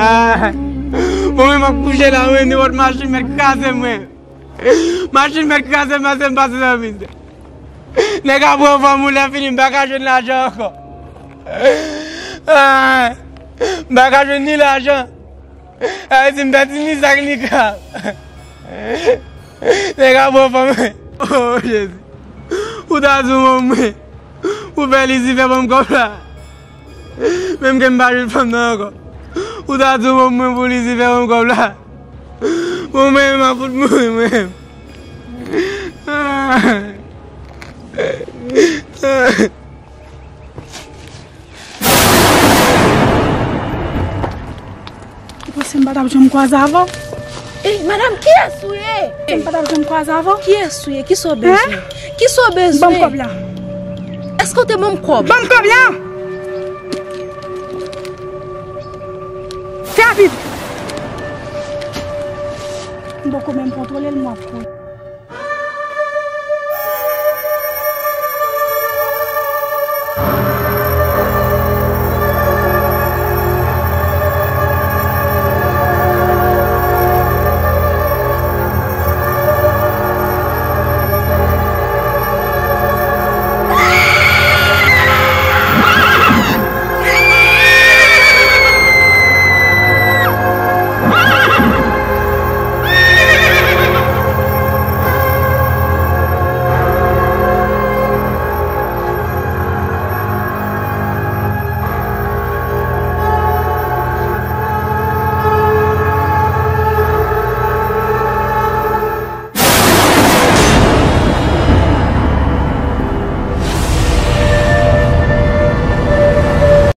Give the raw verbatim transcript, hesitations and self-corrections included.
Ah, mwen menm m ap kouche la, mwen, nenpòt machin mèt kraze mwen. Machin mèt kraze m, pase m pase nan mizè. Nèg ap pran fanm ou, lè fini m pa ka jwenn lajan ankò. Ah, m pa ka jwenn ni lajan. Sa vle di m pèdi ni sak ni kab. Nèg ap pran fanm mwen. Oh, Jezi. Ou ta di w manman mwen. Ou fè Lisifè ban m kòb la. Menm ke m pa jwenn fanm nan ankò. Ou ta di w manman mwen pou Lisifè ban m kòb la. Bon, mwen menm m ap fout mouri mwen menm. Ou panse m pa t ap janm kwaze avè w? Ey, madanm, kiyès ou ye? M pa t ap janm kwaze avè w? Kiyès ou ye? Kisa w bezwen? Kisa w bezwen? Ban m kòb la. Èske w te ban m kòb? Ban m kòb la! Fè rapid! M poko menm kontwole l, m ap kouri.